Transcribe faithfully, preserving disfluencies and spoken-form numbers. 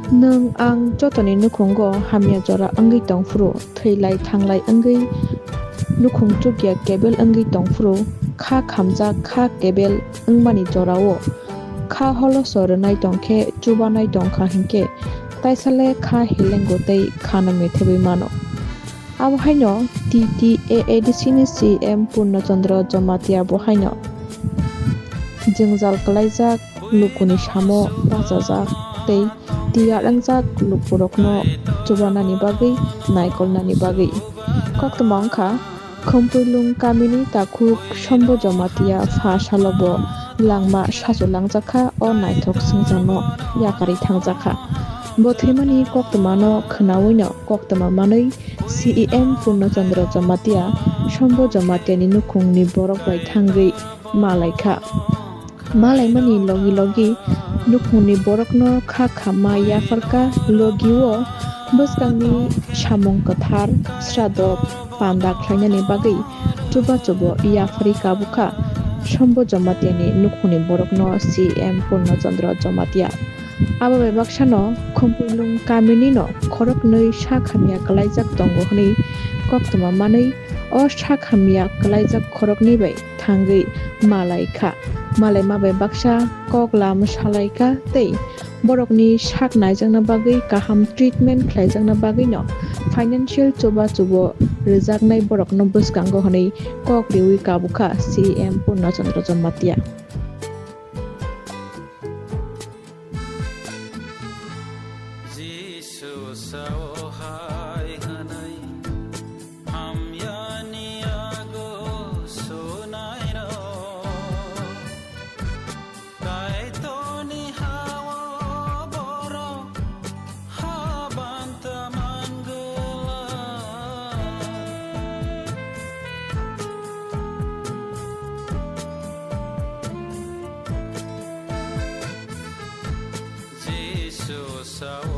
Nwng ang jotoni nukhungo hamya jora wngwi tongphuru, thwilai thanglai wngwi nukhung chukya kebel wngwi tongphuru, kha khamjak kha kebel wngmani jorao kha holoso rwnai tongkhe, chubanai tongkha hinkhe taisale kha helengo tei khano methebwi mano. Abo haino T T A A D C ni C M Purno Chandra Jamatia bo haino jwngjal kwlaijak, lukuni samo bachajak tei tiyar wngjak lukurokno chubanani bagwi, naikolnani bagwi. Koktwma wngkha, Khumpuilung kamini takhuk Shombo Jamatia pha salo bo langma sachu langjakha, o naithok swngcharno yakarwi thangjakha. Bo thwimani koktwmano khwnawino koktwma manwi C E M Purno Chandra Jamatia Shombo Jamatiani nukhungni borok bai thangwi malaikha. Malaimani logi logi nukhungni borokno kha khamma yapharkha, logi-o bwskangni samung kwthar srado panda khlainani bagwi chuba chubo yapharwi kabukha Shombo Jamatiani nukhungni borokno C M Purno Chandra Jamatia. Abo bai baksano Khumpuilung kaminino khoroknwi sak hamya kwlaijak tongo hwnwi koktwma manwi o sak hamya kwlaijak khoroknwi bai thangwi malaikha. Malaima bai baksa kok lam salaikha tei borokni sak naijakna bagwi kaham treatment khlaijakna bagwino financial chuba chubo rwjaknai borokno bwskango hwnwi kok riwi kabukha C M Purno Chandra Jamatia. Jisu sao hai hwnwi hamyani yago sunairok, Kaitorni ha-o borok habanta mangwlak. Jisu sao